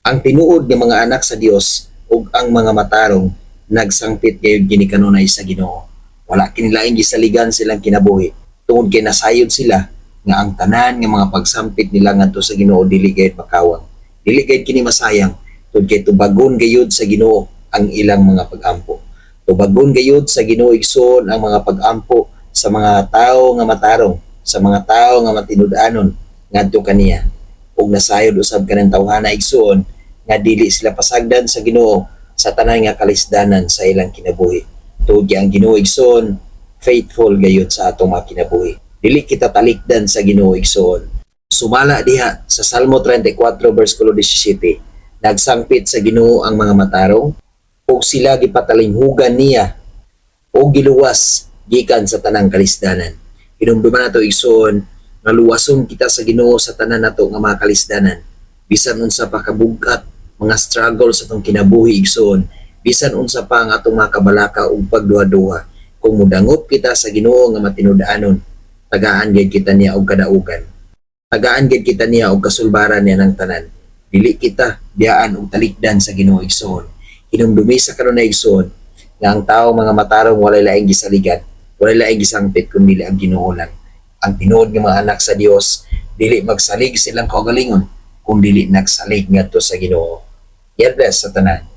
Ang tinuod nga mga anak sa Dios ug ang mga matarong nagsangpit gayud kini kanunay sa Ginoo. Wala kini laing gisaligan silang kinabuhi tungod kay nasayod sila nga ang tanan nga mga pagsampit nila ngadto sa Ginoo dili gayud makawang. Dili gayud kini masayang tungod kay tubagon gayud sa Ginoo ang ilang mga pagampo. Tubagon gayud sa Ginoo, igsoon, ang mga pagampo sa mga tawo nga matarong, sa mga tawo nga matinud-anon ngadto kaniya. Ug nasayod usab kanang tawhana, igsoon, nga dili sila pasagdan sa Ginoo sa tanan nga kalisdanan sa ilang kinabuhi. Tungod kay ang Ginoo, igsoon, faithful gayud sa atong mga kinabuhi. Dili kita talikdan sa Ginoo, igsoon. Sumala diha sa Salmo 34 verse 17, nagsangpit sa Ginoo ang mga matarong ug sila gipatalinghugan niya o giluwas gikan sa tanang kalisdanan. Hinumduman nato, igsoon, nga luwason kita sa Ginoo sa tanan nato nga mga kalisdanan. Bisan unsa pa kabugat mga struggle sa atong kinabuhi, igsoon, bisan unsa pa ang atong mga kabalaka ug pagduha-duha, kung mudangop kita sa Ginoo nga matinud-anon, tagaan gyud kita niya og kadaugan. Tagaan gyud kita niya og kasulbaran niya ng tanan. Dili kita biyaan og talikdan sa Ginoo, igsoon. Hinumdumi sa kanunay, igsoon, nga ang tao mga matarong walay laing gisaligan, walay laing gisangpit kun dili ang Ginoo lang. Ang tinuod nga mga anak sa Dios dili magsalig silang kaugalingon kung dili nagsalig ngadto sa Ginoo. God bless sa tanan.